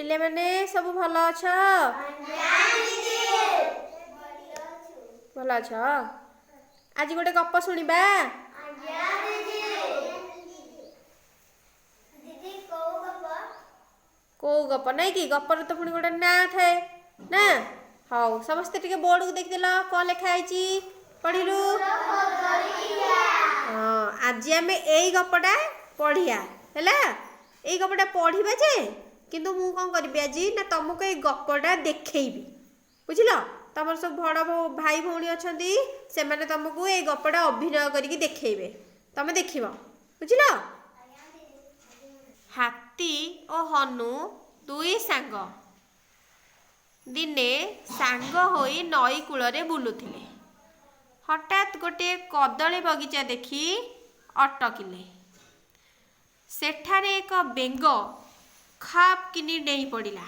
ପିଲାମାନେ ସବୁ ଭଲ ଅଛ? ଭଲ ଅଛ? ଆଜି ଗୋଟେ ଗପ ଶୁଣିବା। କୋଉ ଗପ ନାଇଁ କି, ଗପର ତ ପୁଣି ଗୋଟେ ନାଁ ଥାଏ ନା। ହଉ, ସମସ୍ତେ ଟିକେ ବୋର୍ଡକୁ ଦେଖିଦେଲ, କଣ ଲେଖା ହେଇଛି ପଢିଲୁ? ହଁ, ଆଜି ଆମେ ଏଇ ଗପଟା ପଢିବା। ହେଲା, ଏଇ ଗପଟା ପଢିବା ଯେ, କିନ୍ତୁ ମୁଁ କଣ କରିବି ଆଜି ନା ତମକୁ ଏଇ ଗପଟା ଦେଖେଇବି, ବୁଝିଲ? ତମର ସବୁ ବଡ଼ ଭାଇ ଭଉଣୀ ଅଛନ୍ତି, ସେମାନେ ତମକୁ ଏଇ ଗପଟା ଅଭିନୟ କରିକି ଦେଖେଇବେ, ତମେ ଦେଖିବ, ବୁଝିଲ? ହାତୀ ଓ ହନୁ ଦୁଇ ସାଙ୍ଗ ଦିନେ ସାଙ୍ଗ ହୋଇ ନଈ କୂଳରେ ବୁଲୁଥିଲେ। ହଠାତ୍ ଗୋଟିଏ କଦଳୀ ବଗିଚା ଦେଖି ଅଟକିଲେ। ସେଠାରେ ଏକ ବେଙ୍ଗ ଖାପ୍ କିନି ଡେଇଁ ପଡ଼ିଲା।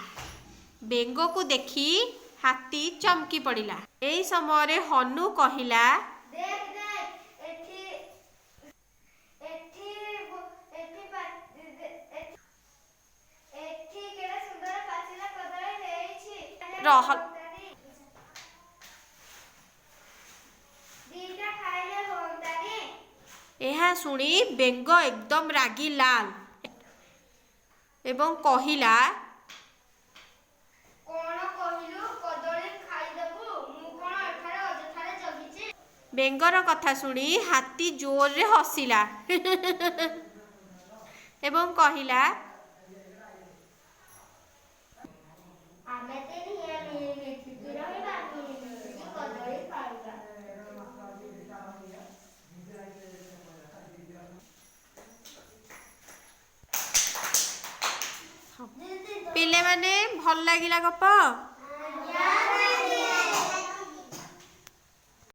ବେଙ୍ଗକୁ ଦେଖି ହାତୀ ଚମକି ପଡ଼ିଲା। ଏଇ ସମୟରେ ହନୁ କହିଲା, ଦେଖ ଦେଖ, ଏଠି ଏଠି ଏଠି ଏଠି କେଡ଼େ ସୁନ୍ଦର ପାଚିଲା କଦଳୀ ହେଇଛି। ରହ। ଦିଟା ଖାଇଲେ ହୁଅନ୍ତାନି। ଏହା ଶୁଣି ବେଙ୍ଗ ଏକଦମ ରାଗି ଲାଲ ଏବଂ କହିଲା, କଣ କହିଲୁ, କଦଳୀ ଖାଇଦେବୁ? ମୁଁ କଣ ଏଠାରେ ଅଯଥାରେ ଜଗିଛି? ବେଙ୍ଗର କଥା ଶୁଣି ହାତୀ ଜୋରରେ ହସିଲା ଏବଂ କହିଲା, ଆମେ ତିନିହେଁ ମିଳିମିଶିକି ରହିବା, ମିଳିମିଶିକି କଦଳୀ ଖାଇବା। ପିଲାମାନେ, ଭଲ ଲାଗିଲା ଗପ?